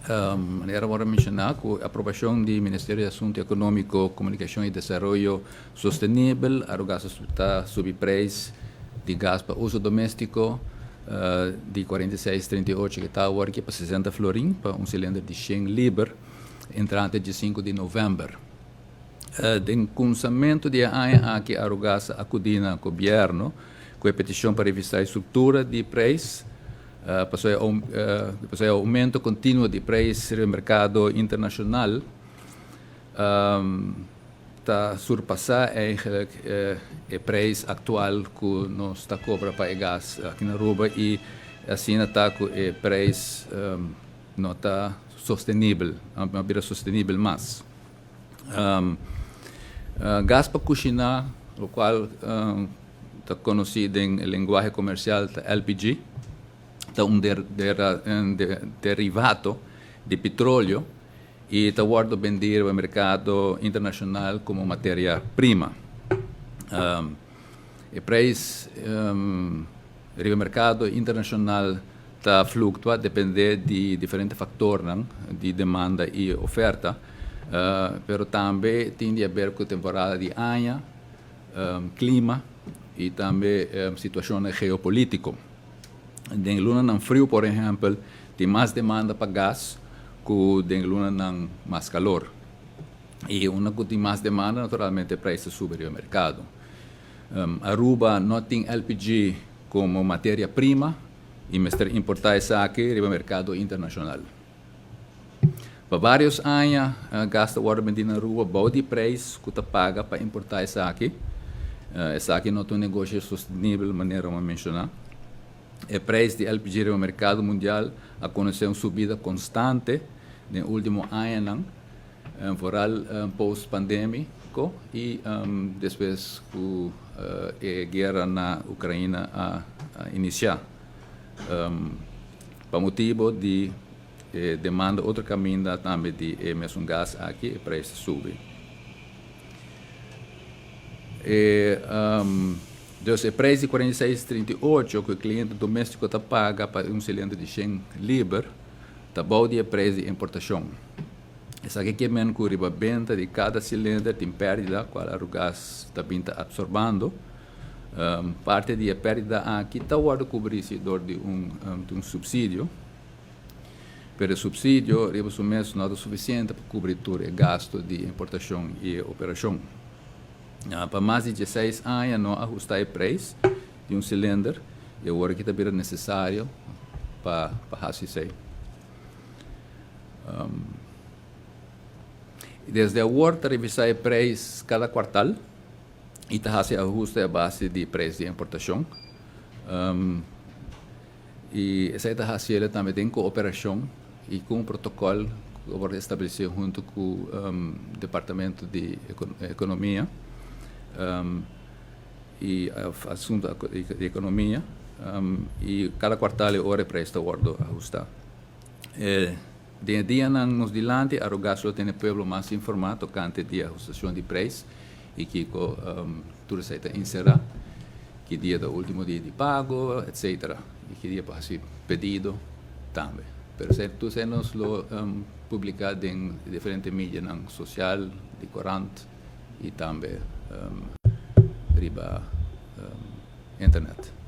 Manera bo a menshoná, ku aprobashon di Ministerio di Asuntu Ekonómiko, Komunikashon i Desaroyo Sostenibel, Arugas ta subi preis di gas pa uso doméstiko di 46,38 ku ta awor aki pa 60 florin pa un silinder di 100 liber entrante 15 di novèmber. Den kuminsamentu di e aña aki Arugas a akudí na gobièrnu ku e petishon pa revisá e struktura di preis pasobra e oumento kontinuo di preis riba e merkado internashonal ta surpasá eigenlijk e preis aktual ku nos ta kobra pa e gas aki na Aruba i asina ta ku e preis no ta sostenibel, no a bira sostenibel mas. Gas pa kushiná, lokual ta konosí den e lenguahe komersial ta LPG, ta un derivato di petroleo i ta wòrdu bendí riba merkado internashonal komo materia prima. E preis riba merkado internashonal ta fluktua dependé di diferente faktornan di demanda i oferta, pero tambe tin di haber ku temporada di aña, klima i tambe situashonnan geopolítiko. Den lunanan friu, por ehèmpel, tin mas demanda pa gas ku den lunanan mas kalor. I unda ku tin mas demanda, naturalmente e preis ta subi riba merkado. Aruba no tin LPG komo materia prima i mester importá esaki riba merkado internashonal. Pa vários aña gas ta wòrdu bendí na Aruba bou di preis ku ta paga pa importá esaki. Esaki no ta un negoshi sostenibel manera mi a menshoná. E preis di LPG riba merkado mundial a konosé un subida konstante den último añanan, vooral post pandémiko i despues ku e guera na Ukraina a inisiá. Pa motibo di e demanda otro kaminda tambe di e mesun gas aki e preis ta subi. E dus e preis di 46,38 ku e kliente doméstiko ta paga pa un silinder di 100 liber ta bou di e preis di importashon. Esaki ke men ku riba benta di kada silinder tin pèrdida kual Arugas ta bin ta apsorbando. Parti di e pèrdida aki ta wòrdu kubrí si dor di un di un supsidio, pero e supsidio riba su mes no ta sufisiente pa kubrí tur e gastu di importashon i e operashon. Pa mas di dieseis aña no a ahustá e preis di un silinder i awor aki ta bira nesesario pa pa hasi esei. Desde awor ta revisá e preis kada kuartal. I ta hasi ahuste a base di preis di importashon. I esei ta hasiel tambe den kooperashon i ku un protokòl ku a wòrdu establesé huntu ku Departamento di Ekonomia i Asuntu di Ekonomia i kada kuartal e ora e preis ta wòrdu ahustá. Den e dianan nos dilanti, Arugas lo tene pueblo mas informá tokante di ahustashon di preis i kiko tur esei ta enserá, ki dia ta último dia di pago, etcetera, i ki dia por hasi pedido tambe. Pero esei tur esei nos lo publiká den diferente medianan sosial, di korant i tambe riba internet.